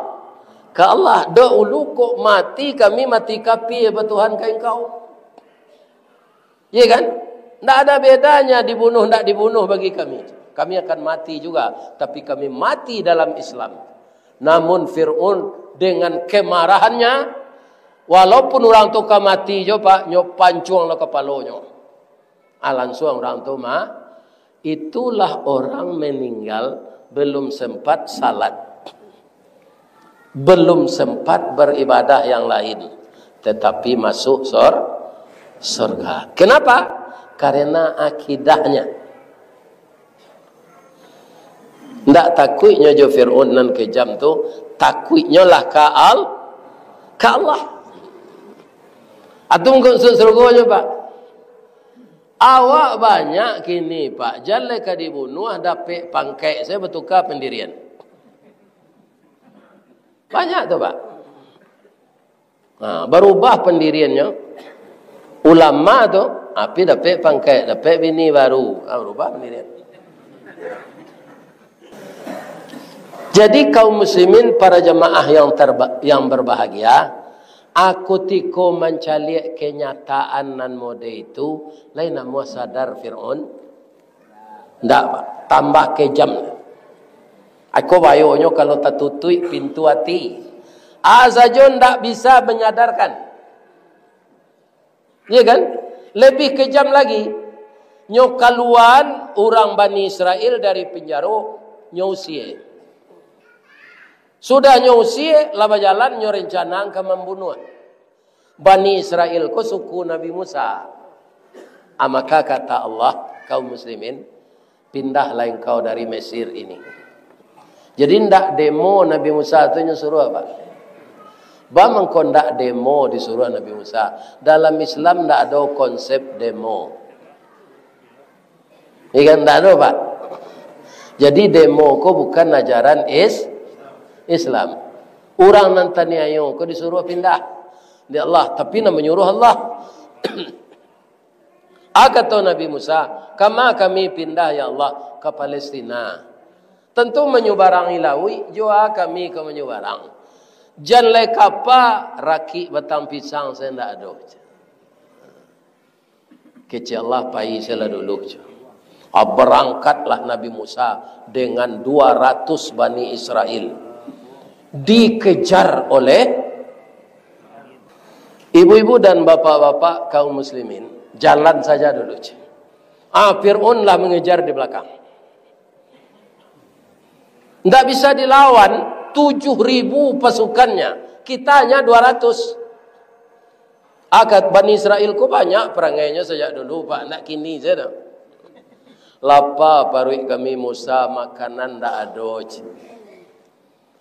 ka Allah. Dahulu kok mati kami mati kapia, batuhan ka Engkau." Iya kan? Ndak ada bedanya dibunuh, ndak dibunuh bagi kami. Kami akan mati juga, tapi kami mati dalam Islam. Namun Fir'aun dengan kemarahannya, walaupun urang tu ka mati jo, Pak, nyo pancuang lo kapalonyo. Ah, lansuang urang tu ma-, itulah orang meninggal belum sempat salat, belum sempat beribadah yang lain, tetapi masuk sor-, sorga. Kenapa? Karena akidahnya. Ndak takuiknyo jo Fir'aun nan kejam tu, takuiknyo lah ka Al-, ka Allah. Atau engkau masuk surga nyo, Pak. Awak banyak kini, Pak, jan lai ka dibunuah, dapek pangkek, saya batuka pendirian. Banyak tu, Pak. Ha, barubah pendiriannyo. Ulama tu, tapi dapek pangkek, dapek bini baru. Ha, barubah pendirian. Jadi, kaum muslimin, para jamaah yang terba-, yang berbahagia, aku tiko mancaliak kenyataan nan mode itu, lain namuah sadar Fir'aun. Ndak, Pak. Tambah kejam. Ako bayonyo kalau tatutuik pintu ati. A sajo ndak bisa menyadarkan. Iya kan? Lebih kejam lagi. Nyo kaluaan urang Bani Israel dari penjaro, nyo usie. Sudah nyo usie, lah bajalan, nyo rencana ka mambunuah. Bani Israel ko suku Nabi Musa. Ah, maka kata Allah, kaum muslimin, "Pindahlah engkau dari Mesir ini." Jadi, ndak demo Nabi Musa tu nyo suruah, Pak. Ba mangko ndak demo disuruah Nabi Musa. Dalam Islam ndak ado konsep demo. Iya kan, ndak ado, Pak. Jadi, demo ko bukan ajaran is-, Islam. Urang nan taniayo ko disuruah pindah di Allah, tapi nan manyuruah Allah. Ah, kato Nabi Musa, "Kama kami pindah, ya Allah, ka Palestina? Tantu manyubarangi lauik, jua kami ka manyubarang. Jan lai kapa, rakik batang pisang sajo ndak ado." Kecek Allah, "Pai sajolah dulu," cek. Ah, barangkatlah Nabi Musa dengan dua ratus Bani Israel. Dikejar oleh ibu-ibu dan bapak-bapak kaum muslimin, jalan saja dulu, cek. Ah, Fir'aun lah mengejar di belakang. Ndak bisa dilawan, tujuh ribu pasukannya, kita hanya dua ratus. Akat Bani Israel ko banyak perangainyo sajak dulu, Pak, ndak kini sajo. "Lapa paruik kami, Musa, makanan ndak ado," cek.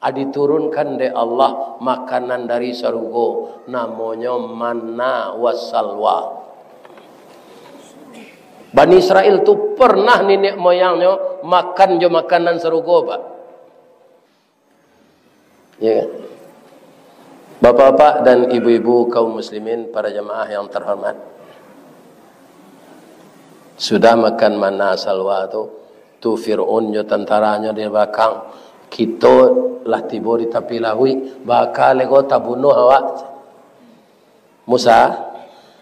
Ah, diturunkan dek Allah makanan dari sarugo, namonyo manna wasalwa. Bani Israel tu pernah niniak moyangnyo makan jo makanan sarugo, Pak. Ya kan? Bapak-bapak dan ibu-ibu kaum muslimin, para jamaah yang terhormat. Sudah makan manna salwa tu, tu Fir'aun jo tantaranyo di balakang. Kito lah tibo di tapi lauik, baa ko tabunuah awak. "Musa,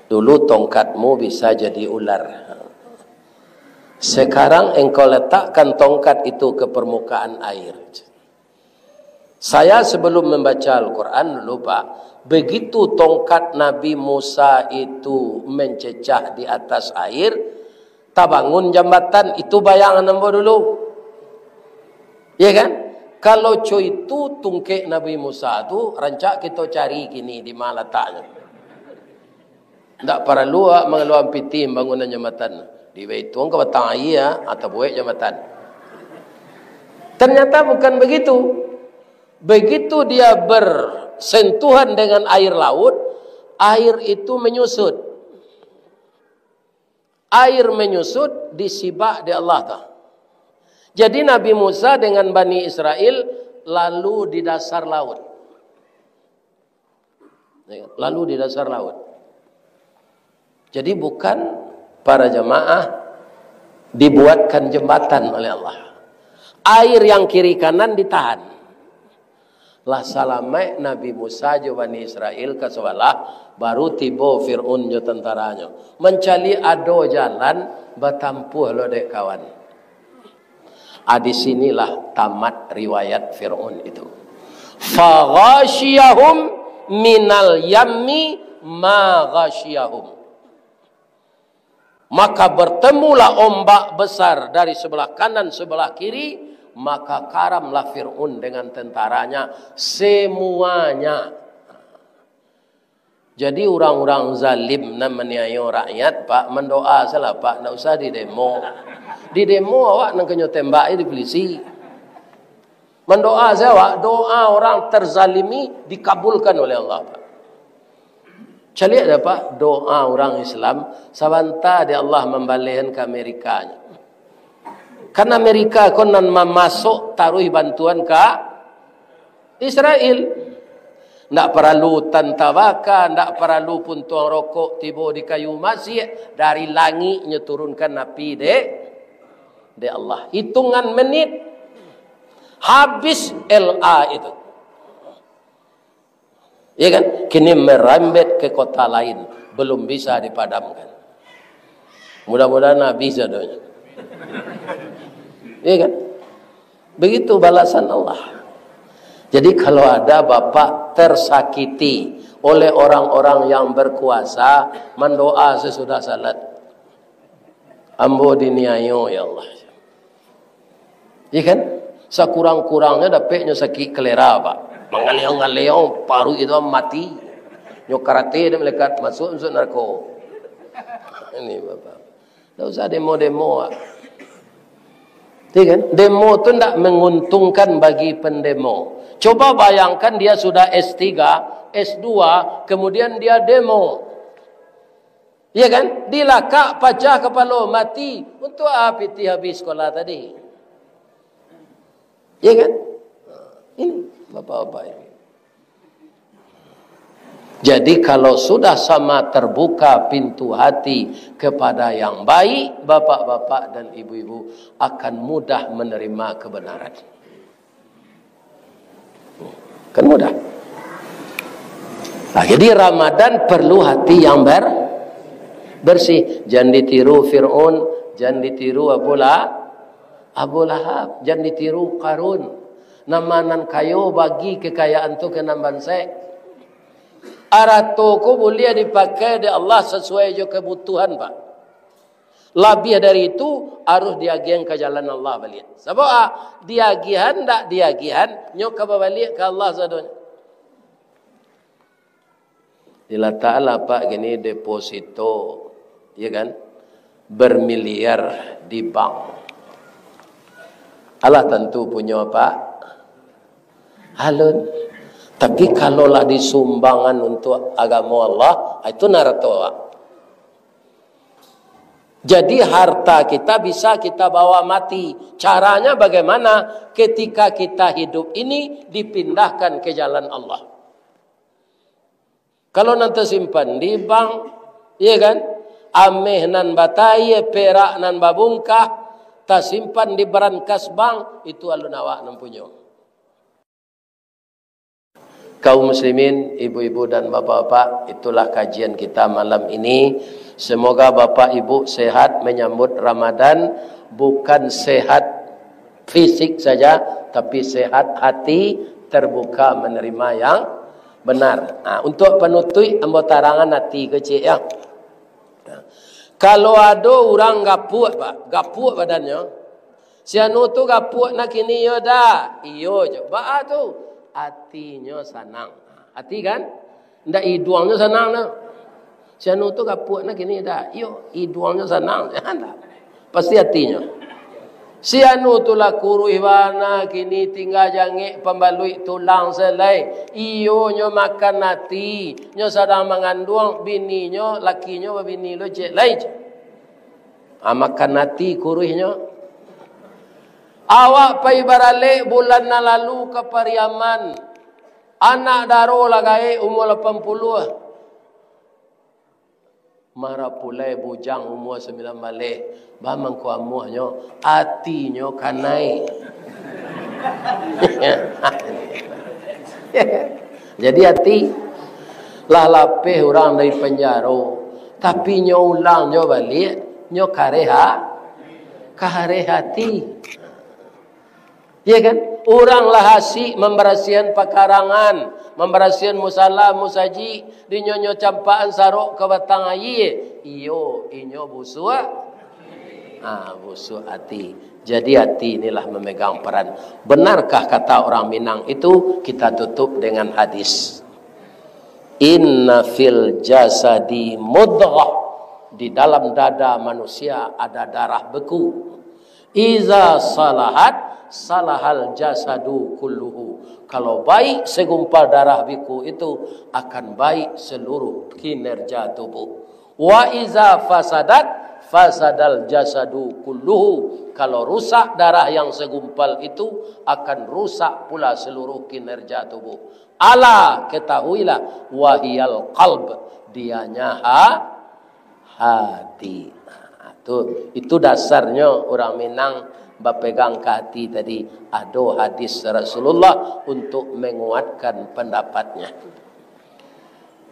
dulu tongkatmu bisa jadi ular. Sekarang engkau letakkan tongkat itu ke permukaan air." Saya sebelum membaca Al-Quran dulu, Pak, begitu tongkat Nabi Musa itu mencecah di atas air, tabangun jambatan, itu bayangan ambo dulu. Ya kan? Kalau co itu tungkek Nabi Musa tu, rancak kito cari kini di ma lataknyo. Ndak paralu awak mangaluakan pitih bangunan jambatan. Dibaituang ka batang aia, atau buek jambatan. Ternyata bukan begitu. Begitu dia bersentuhan dengan air laut, air itu menyusut. Air menyusut disibak dek Allah tu. Jadi, Nabi Musa dengan Bani Israel lalu di dasar laut. Ya, lalu di dasar laut. Jadi, bukan, para jamaah, dibuatkan jembatan oleh Allah. Air yang kiri kanan ditahan. Lah salamaik Nabi Musa jo Bani Israel ka sabalah, baru tibo Fir'aun jo tantaranyo. Mancaliak ado jalan, batampuah lo dek kawan. Ah, di sinilah tamat riwayat Fir'aun itu. "Faghashiyahum minal yammi ma ghashiyahum." Maka bertemulah ombak besar dari sebelah kanan, sebelah kiri, maka karamlah Fir'aun dengan tentaranya, semuanya. Jadi, urang-urang zalim nan maniayo rakyat, Pak, mandoa sajolah, Pak, ndak usah didemo. Didemo, awak nan kanyo tembak di polisi. Mandoa sajo awak, doa orang terzalimi dikabulkan oleh Allah, Pak. Caliak dek, Pak, doa urang Islam, sabanta dek Allah mambalehan ka Amerika nyo. Kan Amerika ko nan mamasok taruih bantuan ka Israel. Ndak paralu tan tabaka, ndak paralu puntuang rokok tibo di kayu masiak, dari langik nyo turunkan api dek, dek Allah. Hitungan menit, habis L A itu. Ya kan? Kini merembet ke kota lain, belum bisa dipadamkan. Mudah-mudahan habis adonyo. Ya kan? Begitu balasan Allah. Jadi, kalau ada bapak tersakiti oleh orang-orang yang berkuasa, mandoa sasudah salat. Ambo diniayo, ya Allah. Iya kan? Sakurang-kurangnyo dapeknyo sakik kalera, Pak. Mangaliau-ngaliau, paruik itu mati. Nyo karate dek malaikat, masuk, masuk narako. Ini Bapak. Ndak usah demo-demo, Pak. Iya kan? Demo tu ndak menguntungkan bagi pendemo. Coba bayangkan dia sudah S tiga, S dua, kemudian dia demo. Iya kan? Dilakak, pacah kapalo, mati. Untuk apa pitih habis sekolah tadi? Iya kan? Ini, Bapak-bapak ini. Jadi, kalau sudah sama terbuka pintu hati kepada yang baik, Bapak-bapak dan Ibu-ibu akan mudah menerima kebenaran. Kan mudah. Nah, jadi Ramadan perlu hati yang ber-, bersih. Jan ditiru Fir'aun, jan ditiru Abu La-, Abu Lahab, jan ditiru Karun. Nan ma nan kayo bagi kekayaan tu ka nan bansaik. Arato ko buliah dipakai dek Allah sasuai jo kebutuhan, Pak. Labiah dari itu, harus diagihan ka jalan Allah baliak. Sabab, ah, diagihan ndak diagihan, nyo ka babaliak ka Allah sadonyo. Dilatak lah, Pak, gini deposito, ya kan, bermiliar di bank. Alah tantu punyo, Pak. Alun. Tapi kalau lah disumbangan untuk agamo Allah, itu narato, Pak. Jadi, harta kita bisa kita bawa mati. Caranya bagaimana? Ketika kita hidup ini dipindahkan ke jalan Allah. Kalau nan tasimpan di bank, iya kan? Ameh nan batayie, perak nan babungkah, tasimpan di barankas bank, itu alun awak nan punyo. Kaum muslimin, ibu-ibu dan bapak-bapak, itulah kajian kita malam ini. Semoga bapak ibu sehat menyambut Ramadan, bukan sehat fisik saja, tapi sehat hati, terbuka menerima yang benar. Ha, untuk panutuik, ambo tarangan ati kecil, ya. Ha. Kalau ado urang gapuak, Pak, gapuak badannyo, "Si anu tu gapuak na kini yo, Da?" "Iyo," jo. "Baa tu?" "Atinyo sanang." Ati kan? Ndak iduangnyo sanang, nah. "Si anu tu gapuak na kini, Da?" "Iyo, iduangnyo sanang." Ndak. Pasti atinyo. "Si anu tu lah kuruih bana kini, tingga jangek pambaluik tulang se lai." "Iyo, nyo makan ati, nyo sadang manganduang, bininyo, lakinyo babini lo ciek lai." Ah, makan ati kuruihnyo. Awak pai baralek bulan nan lalu ka Pariaman. Anak daro lah gaek, umua lapan puluah. Marapulai bujang umua sambilan baleh. Ba mangko amuahnyo, atinyo kanai. Jadi ati lah lapeh urang dari panjaro, tapi nyo ulang nyo baliak, nyo kareh ha-, kareh ati. Iya kan? Urang lah asik mambarasiahan pakarangan, mambarasiahan musala, musajik, dinyo nyo campakan sarok ka batang aia. Iyo, inyo busuak. Ah, busuak ati. Jadi ati inilah mamegang paran. Benarkah kata orang Minang itu? Kita tutup dengan hadis. "Inna fil jasadi mudghah." Di dalam dada manusia ada darah beku. "Iza salahat, salahal jasadu kulluhu." Kalau baik segumpal darah beku itu, akan baik seluruh kinerja tubuh. "Wa iza fasadat, fasadal jasadu kulluhu." Kalau rusak darah yang segumpal itu, akan rusak pula seluruh kinerja tubuh. "Ala, ketahuilah, wahiyal qalb, dianya ha-, hati." Nah, tu, itu dasarnyo urang Minang bapegang ka hati tadi. Ado hadis Rasulullah untuk menguatkan pendapatnya.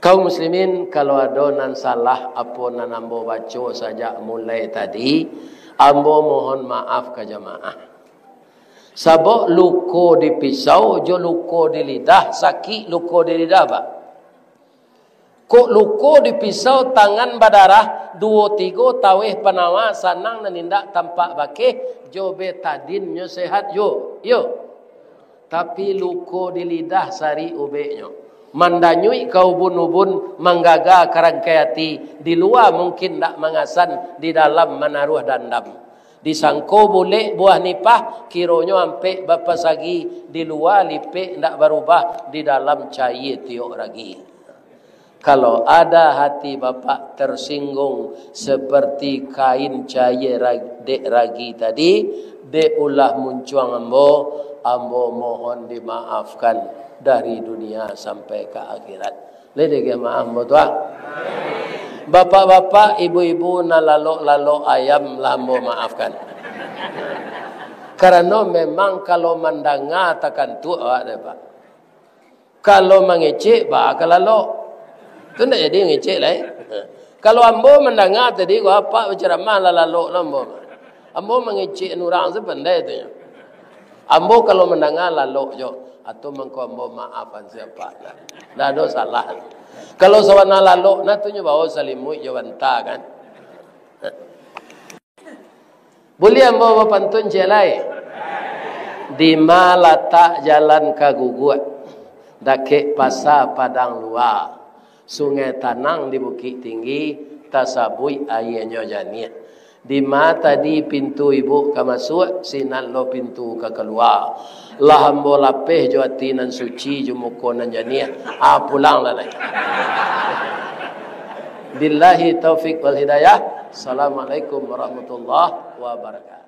Kaum muslimin, kalau ado nan salah apo nan ambo baco sajak mulai tadi, ambo mohon maaf ka jamaah. Sabab luko di pisau jo luko di lidah, sakik luko di lidah, Pak. Kok luko di pisau tangan badarah, duo tigo taweh panawa, sanang nan indak tampak bakeh, jo betadin nyo sehat juo. Iyo. Tapi luko di lidah sarik ubeknyo. Mandanyuik ka ubun-ubun, manggaga ka rangkai ati, di lua mungkin ndak mangasan, di dalam manaruah dandam. Disangko bulek buah nipah, kironyo ampek bapasagi, di lua lipek ndak barubah, di dalam cayie tiok ragi. Kalau ada hati Bapak tersinggung seperti kain cayie ra-, dek ragi tadi, dek ulah muncuang ambo, ambo mohon dimaafkan dari dunia sampai ka akhirat. Lai dek maaf ambo tu, ah. Bapak-bapak, ibu-ibu, nan lalok-lalok ayam lah ambo maafkan. Karano memang kalau mandanga takantuak awak deh, Pak. Kalau mangecek, ba ka lalok. Tu ndak jadi ngecek lai. Kalau ambo mandanga tadi, ko apak bacaramah lah lalok lah ambo. Ambo mangecek urang tu pandai tu nyo. Ambo kalau mandanga lalok jo, atau mangko ambo maafan sia apak. Ndak ado salah. Kalau sabana lalok, nah tu nyo bawa salimuik jo banta kan. Buliah ambo bapantun ciek lai? Dima latak jalan ka Guguak, dakek pasa Padang Lua, sungai tanang di Bukik Tinggi, tasabuik aianyo janiah. Dima tadi pintu ibuk ka masuak, sinan lo pintu ka kalua. Lah ambo lapeh jo ati nan suci, jo muko nan janiah. Ah, pulanglah lai. Billahi taufik wal hidayah. Assalamualaikum warahmatullahi wabarakatuh.